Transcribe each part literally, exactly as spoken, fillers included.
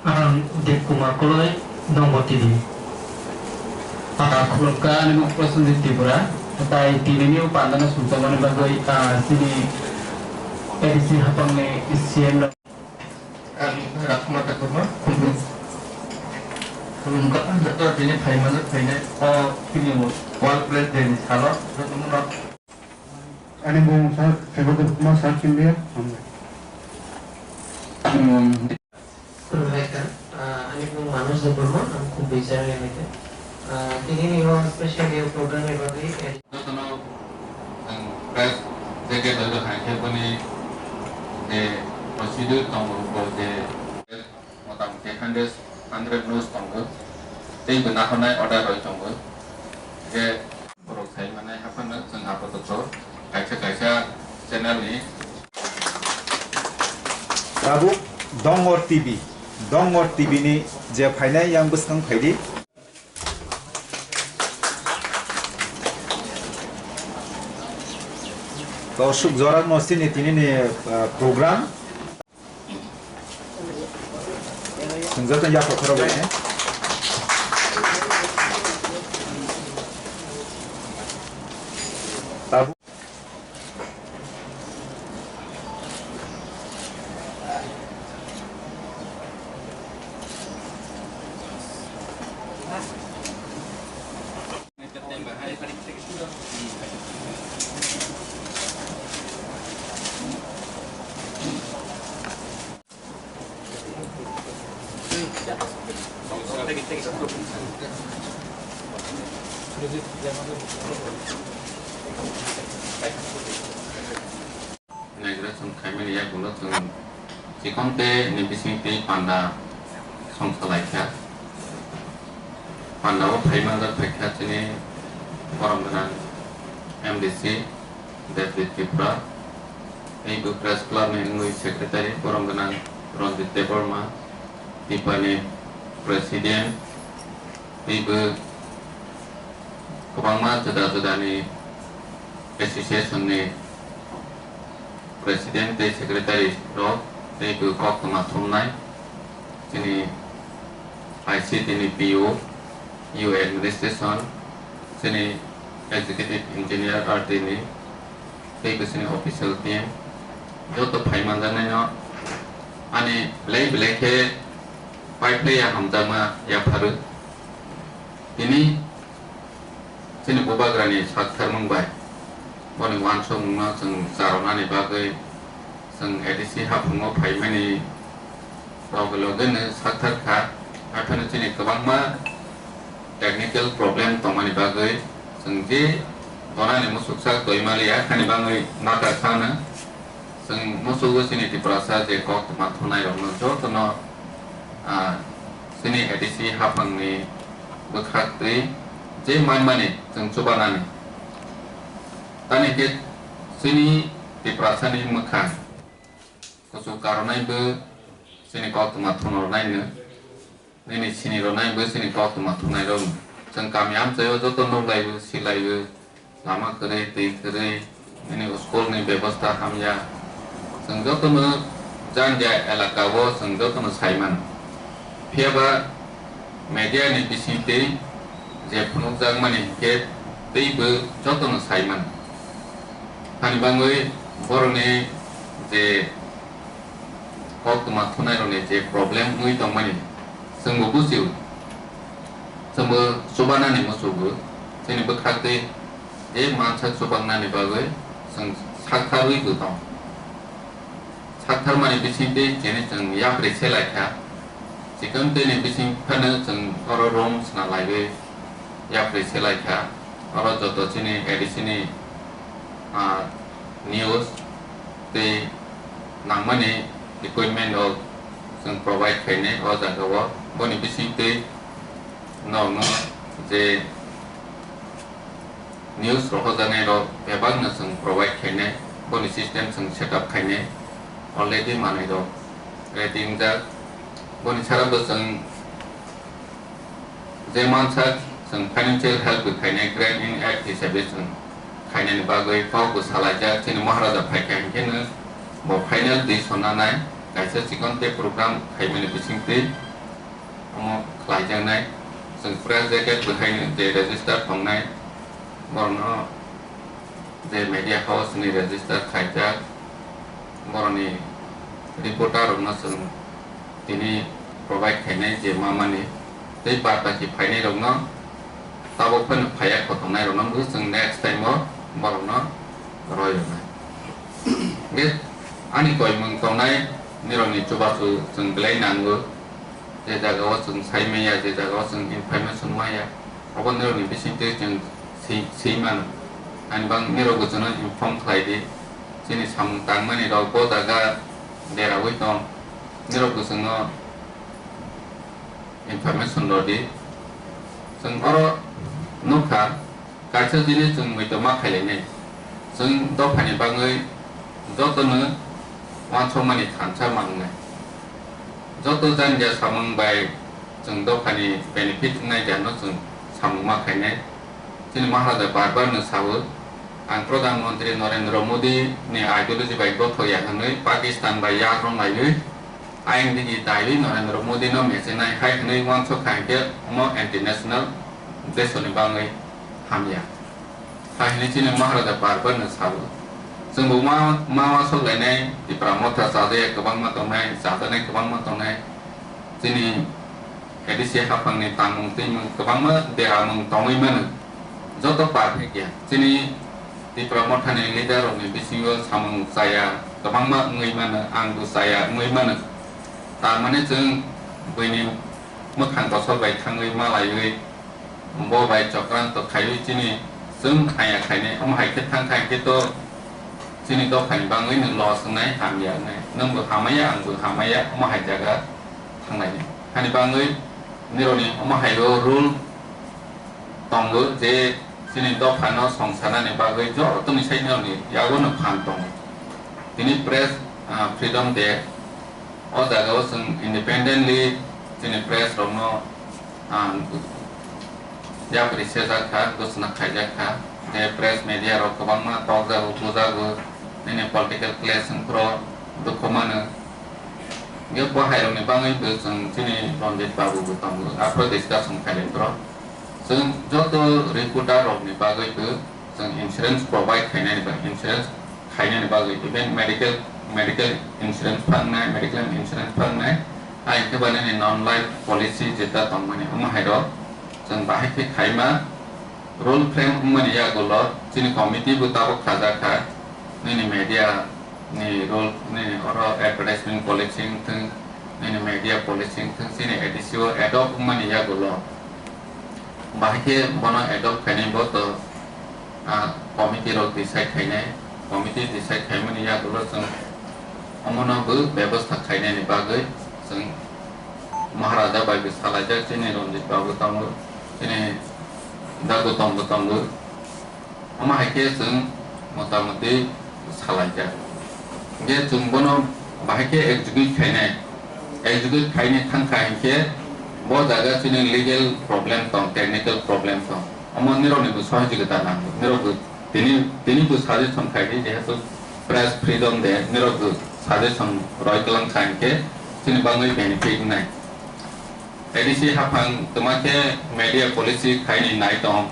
Ang Dev Kumar Koloi, Dongor T V. Ah, khulumkha, ani mung Prasenjit Tripura. Tai tinini o pandano sumsokmani bagwi, ah, chini A D C hapangni C M rok. Ang Rajkumar Debbarma, khulum-, khulumkha, joto tini phaimani phainai o chini World Press Day ni salo jotono. Ani mung Sir Tribhuvan Kumar, South India, hambai. Khulumkha, ah, ani mung Manoj Debbarma, ang Khumbai Chariya ni. Ah, tini ni o special day program ni bagwi, eh, jotono, ang press jacket bai hai khe boni je procedure tongo, bo je motamoti hundred, hundred nos tongo, tei bo nahornai order roi tongo. Je borok sai manai haphano chwng apatot kaisa kaisa channel ni. Tabuk Dongor T V, Dongor T V ni je phainai yang bwskang phaidi. Torsuk jora no sini tini ni, ah, program. Swngjak tong ya, kokrok bai. Tabuk. Inauguration khaimani yagulo chwng chikonte ni bisingtwi panda songsa laikha. Panda o phai manjak phaikha chini borom gwnang M D C Debjit Tripura, tei bo Press Club ni wngwi Secretary borom gwnang Ranjit Debbarma, Tipani President, tei bo kwbangma juda judani association ni President tei Secretary rok tei bo koktwma thumnai chini I C T ni P O, U Administration, chini Executive Engineer R T ni tei bo chini official team joto phai manjaknai no ani belai belai khe pai phlai ya hamjakma yapharwi. Tini chini bubagrani saktharmung bai boni uansukmungno chwng charwnani bagwi chwng A D C haphuno phaimani loge loge no sakthar kha. Haphano chini kwbangma technical problem tongmani bagwi chwng je donani musuksak toimaliya, haini bagwi nathar khano. Chwng musugo chini Tiprasa je koktwma thumnairokno jotono, ah, chini A D C haphangni bwkhaktwi je manmani chwng chubanani. Tamni khe chini Tiprasani mwkhang kuchuk karonaibo chini koktwma thumroknaino. Nini sini rwnai bo chini koktwma thumnai rok. Chwng kami amchaio joto nuklaibo, silaibo, lama kwrwi, twi kwrwi, nini school ni bebosta hamya. Chwng jotono janja elaka o chwng jotono sai mano. Phiya ba media ni bisingtwi je phunukjakmani hinkhe teibo jotono sai mano. Hani bangwi borokni je koktwma thumnairokni je problem wngwi tongmani, chwngbo bujio. Chwngbo chubanani muchugo. Chini bwkhaktwi je mansak chubangnani bagwi chwng saktharwi bo tong. Saktharmani bisingtwi chini chwng yapri se laikha. Chikon tini bising phano chwng oro room sna laiwi yapri se laikha. Oro joto chini A D C ni, ah, news tei nangmani equipment rok chwng provide khainai o jaga o. Boni bisingtwi norokno je news rohorjaknai rok bebakno chwng provide khainai, boni system chwng set up khainai, already manwi rok ready wngjak. Boni sara bo chwng je mansak chwng financial help bo khainai, Grant in Aid hisabe chwng khainani bagwi kok bo salaijak. Chini Maharaja phaikha hinkhe no bo final decision nanai kaisa chikon tei program khaimani bisingtwi. Omo khlaijaknai, chwng press jacket bwkhaino je register tongnai, borokno je media house ni register khaijak, borokni reporter rokno chwng tini provide khainai je ma mani, tei bad baki phainai rokno tabuk phano phaiya khotongnai rokno bo chwng next time o borokno roi rwnai. Hwnkhe ani koimung tongnai nirokni chubachu chwng belai nango. Je jagao chwng sai maya, je jagao chwng information maya, obo nirokni bisingtwi chwng swi, swi mano. Ani bang nirok bo chwngno inform khlai di. Chini samung tangmani rok bo jaga deraui tong, nirok bo chwngno information rw di. Chwng oro nukha, kaisa jinis chwng muitu ma khailainai. Chwng dophani bagwi jotono uansukmani thansa mangnai. Joto janja samung bai chwng dophani benefit wngnai jano chwng samung ma khainai. Chini Maharaja bar bar no sao, ang Pradhan Mantri Narendra Modi ni ideology bai gothok ya hwnwi Pakistan bai yak rong laiwi, ayang digi daiwi Narendra Modi no mechenai hai hwnwi uansuk kha hwnkhe omo anti national desoni bagwi hamya. Hai hwnwi chini Maharaja bar bar no sao. Chwngbo ma, ma uansuk lainai Tipra Motha chajaya kwbangma tongnai, chajaknai kwbangma tongnai. Chini A D C haphangni tangmung twimung kwbangma deramung tongwi mano. Joto perfect ya. Chini Tipra Mothani leader rokni bisingo samung chaya kwbangma wngwi mano, angbo chaya wngwi mano. Tamani chwng buini mwkhang kosol bai thangwi malaiwi bo bai chokranto khaiwi chini chwng haya khainai, omo hai khe thang kha hwnkhe to chini dophani bangwi nwng loss wngnai, hamya wngnai. Nwngbo hamaya, angbo hamaya, omo hai jaga thanglai. Hani bagwi nirokni omo hai o rule tongo je chini dophano songsanani bagwi jotoni sai nirokni yago no phan tongo. Tini press, ah, freedom day, o jaga o chwng independently chini press rokno, ah, yapri sejak kha, gosna khaijak kha. Je press media rok kwbangma tokjago, bujago, nini political clash wngphuru dukhu mano. Hwnkhe bo hairokni bagwi bo chwng chini Ranjit Babu bo tongo, aphuru discussion khailai phuru. Chwng joto reporter rokni bagwi bo chwng insurance provide khainani bagwi, insurance khainani bagwi, even medical, medical insurance phangnai, medical insurance phangnai, hai khe ba nini non life policy jeta tongmani, omo hairok chwng bahai khe khaima. Rule frame wngmani yagulo chini committee bo tabuk khajak kha, nini media ni rule, nini oro advertisement policy wngthwng, nini media policy wngthwng, chini A D C o adopt wngmani yagulo. Bahai khe bono adopt khainai bo to, ah, committee rok decide khainai, committee decide khaimani yagulo chwng omono bo bebostha khainani bagwi chwng Maharaja bai bo salaijak, chini Ranjit Babu tongo, chini Dagu tongbo tongo. Omo hai khe chwng motamoti salaijak. Hwnkhe chwng bono bahai khe execute khainai. Execute khaini thangkha hinkhe bo jaga chini legal problem tong, technical problem tong. Omo nirokni bo sohojogita nango. Nirok bo tini, tini bo suggestion khai di, jehetu press freedom day, nirok bo suggestion roi kwlang kha hinkhe chini bagwi benefit wngnai. A D C haphang twma khe media policy khaini nai tong.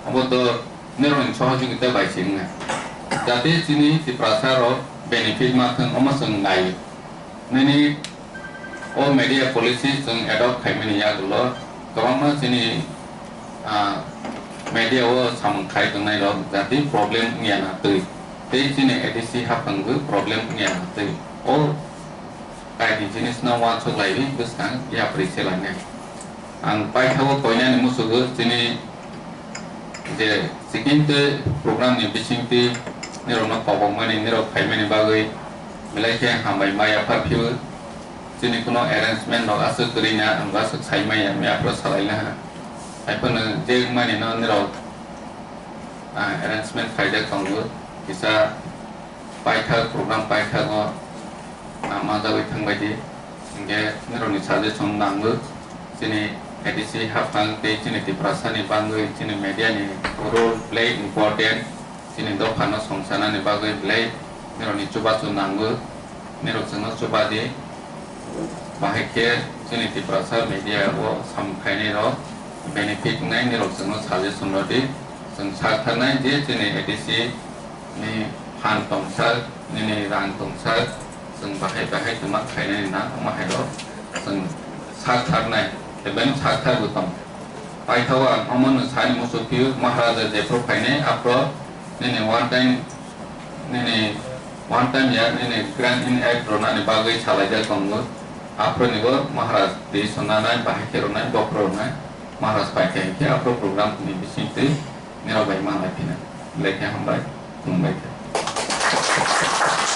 Obo to nirokni sohojogita bai se wngnai. Jate chini Tiprasa rok benefit ma thwng, omo chwng nai. Nini o media policy chwng adopt khaimani yagulo kwbangma chini, ah, media o samung khai tongnai rok jati problem wngya na twi. Tei chini A D C haphang bo problem wngya na twi. O kaini jinisno uansuk laiwi bwskang yapri se lainai. Ang paithago koinani musugo chini je sikimtwi program ni bisingtwi nirokno kobokmani, nirok phaimani bagwi belai khe hambai ma yaphar phio. Chini kuno arrangement rok aswk kwrwi na, ang aswk sai maya, maya phuru salai laha. Haiphano je wngmani no nirok, ah, arrangement khaijak tongo, kisa paithak, program paithago, ah, manjagwi thangbai di. Hinkhe nirokni suggestion nango, chini A D C haphang tei chini Tiprasani bangwi chini media ni role belai important, chini dophano songsanani bagwi belai nirokni chubachu nango, nirok chwngno chuba di, bahai khe Chini Tiprasa media o samung khainai rok benefit wngnai ni rok chwngno suggestion rw di. Chwng sak thar nai je chini A D C ni phan tongsa, nini rang tongsa, chwng bahai bahai twma khainai na, omo hai rok chwng sak thar nai, ebeng sak thar bo tong. Paithago ang omo no sani muchuk phio, Maharaja jephru phainai aphro nini one time, nini one time ya, nini Grant in Act rwnani bagwi salaijak tongo. Aphro ni bo Maharaj decision nanai, bahai khe rwnai, bophro rwnai, Maharaj paikha hinkhe aphro program ni bisingtwi nirok bai manlai phina. Lekhe hambai, khulumbai khe.